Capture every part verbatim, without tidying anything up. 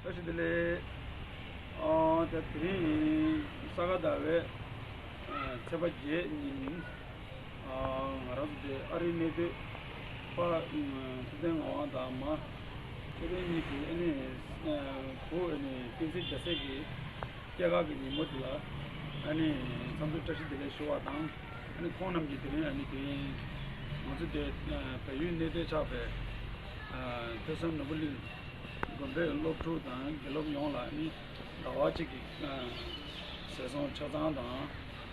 བཀྲ་ཤིས་བདེ་ལེགས། ཨ་ད་དེ་རིང་ས་ག་ཟླ་བའི་ཨ་ཚེས་པ་བརྒྱད་ཉིན། ཨ་ང་རང་ཚོ་དེ་ཨ་རིའི་གནས་སྡོད་པ་ཨ་ཐུབ་བསྟན་ངག་དབང་དང་མ་ཐུབ་བསྟན་གཉིས་ཀྱིས་ཨ་ནི་ཨ་བུ་ཨ་ནི་བསྟན་འཛིན་རྒྱལ་མཚན་གྱི་སྐྱེས་སྐར་གྱི་ཉིན་མོ་དེ་ལ་ཨ་ནི་འཚམས་འདྲི་བཀྲ་ཤིས་བདེ་ལེགས་ཞུ་བ་དང་། ཨ་ནི་ཁོང་རྣམས་ཀྱིས་དེ་རིང་ཨ་ནི་དེ་རིང་ང་ཚོ་དེ་ཨ་བལ་ཡུལ་གནས་སྡོད་ཆགས་པའི་ཨ་ཐོས་བསམ་ནོར་བུ་གླིང་དགོན་པའི་སློབ་ཕྲུག་དང་དགེ་སློབ་ཡོངས་ལ་ཨ་ནི་ཟླ་བ་གཅིག་གི་ཨ་ཟས་སོང་ཆ་ཚང་དང་།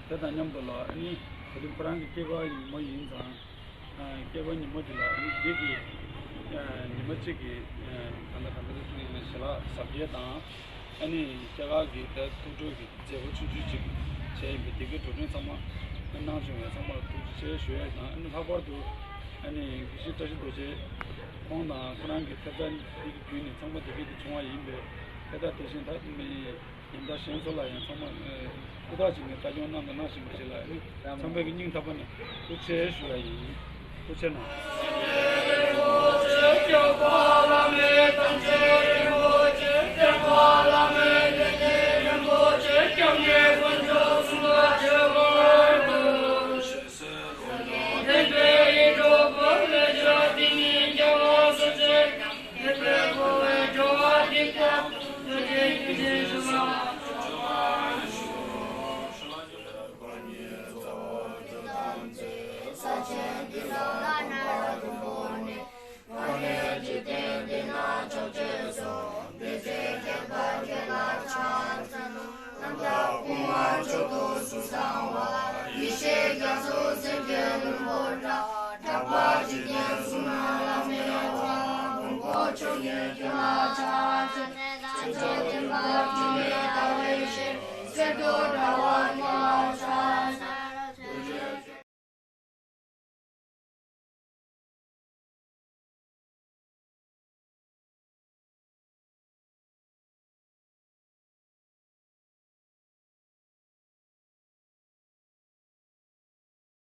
དེ་དང་མཉམ་དུ་ལ་ཨ་ནི་ད་དུང་ཁོ་རང་གི་སྐྱེས་སྐར་ཉིན་མོ་ཡིན་ཙང་། ཨ་སྐྱེས་སྐར་ཉིན་མོ་འདི་ལ་ཨ་ནི་འདི་གི་ཨ་ཉི་མ་གཅིག་གི་ཨ་གང་ལྟར་གང་ལྟར་ཞལ་ལག་གཟབ་རྒྱས་དང་། ཨ་ནི་སྐྱེས་སྐར་གྱི་ད་ཐུགས་སྤྲོ་གི་མཛད་སྒོ་ཆུང་ཆུང་ཅིག་བྱས་ཡིན་པས། འདི་གའི་འགྲོ་གྲོན་ཚང་མ་གནང་བྱུང་བའི་ཚང་མ་ལ་ཐུགས་རྗེ་ཆེ་ཞུ་ཡས་དང་། ཨ་ནི་ལྷག་པར་དུ་ཨ་ནི་དགེ་བཤེས་བཀྲ་ཤིས་རྡོ་རྗེ་ཁོང་དང་ཁོ་རང་གི་ཐེབས་རྩ་འདི་གི་བརྒྱུད་ནས་ཚང་མ་འདི་གའི་དེ་བྱུང་བ་ཡིན་པས། དེ་ལྟར་དེ་བཞིན་ད་ཨ་ནི་ཉེན་བརྡ་གཞན་ཚོ་ལ་ཡང་ཚང་མ་ཨ་ཧུར་ཐག་བྱས་ནས་ལྟ་སྐྱོང་གནང་དང་གནང་བཞིན་པ་ཞིག་ལ་ཨ་ནི་ཚང་མས་ཀྱི་སྙིང་ཐག་པ་ནས་ཐུགས་རྗེ་ཆེ་ཞུ་ཡ་ཡིན། ཐུགས་རྗེ་གནང་།